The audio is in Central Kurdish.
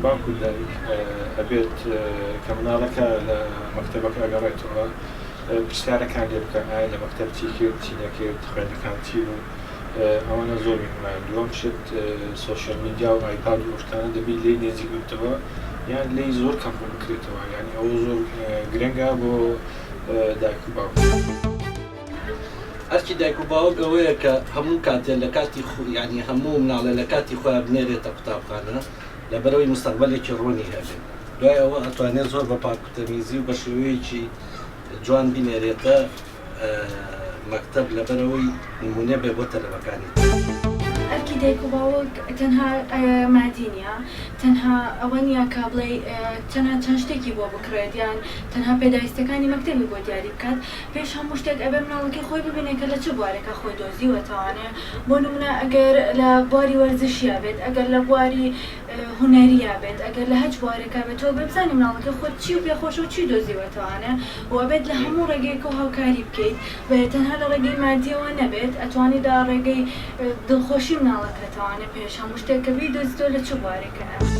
باوک و دایک ئەبێت کە مناڵەکە لە مەکتەبەکە ئەگەڕێتەوە پرسیارەکان لێ بکە ئایا لە مەکتەب چی کرد چی نەکرد خوێندنەکان چی بوو ئەوانە زۆر مهمە. دووەم شت سۆشیال میدیا و ئایپاد و ئەو شتانە دەبی لێی نێزیک ببتەوە یان لێی زۆر کەم بکرێتەوە یانی ئەوە زۆر گرنگە بۆ دایک و باوک. ئەرکی دایک و باوک ئەوەیە کە هەموو کاتێ لە کاتی یانی هەموو مناڵێ لە کاتی خۆیان بنێرێتە قوتابخانە لەبەرئەوەی مستەقبەلێکی ڕوونی هەبێ دوای ئەوە ئەتوانێت زۆر بە پاک و تەمیزی و بە شێوەیەکی جوان بینێرێتە مەکتەب لەبەرئەوەی نمونە بێ بۆ تەلەبەکانی تر. ئەرکی دایک و باوک تەنها مادی نیە، تەنها ئەوە نیە کە بڵێی تەنها چەند شتێکی بۆ بکڕێت یان تەنها پێداویستیەکانی مەکتەبی بۆ دیاری بکات، پێش هەموو شتێک ئەبێ مناڵەکەی خۆی ببینێ کە لە چ بوارێکا خۆی دۆزیوەتەوانێ بۆ نمونە ئەگەر لە بواری وەرزشیا بێت ئەگەر لە بواری هونەریا بێت ئەگەر لە هەچ بوارێکا بێت تۆ ئەبێ بزانی مناڵەکەی خۆت چی پێ خۆشە و چی دۆزیوەتەوانێ و ئەبێت لە هەموو ڕێگەیەکەوە هاوکاری بکەیت تەنها لە ڕێگەی مادیەوە نەبێت ئەتوانی لە ڕێگەی دڵخۆشی مناڵەکەتەوانێ پێش هەموو شتێک کە بیدۆزیتەوە لە چ بوارێکایە.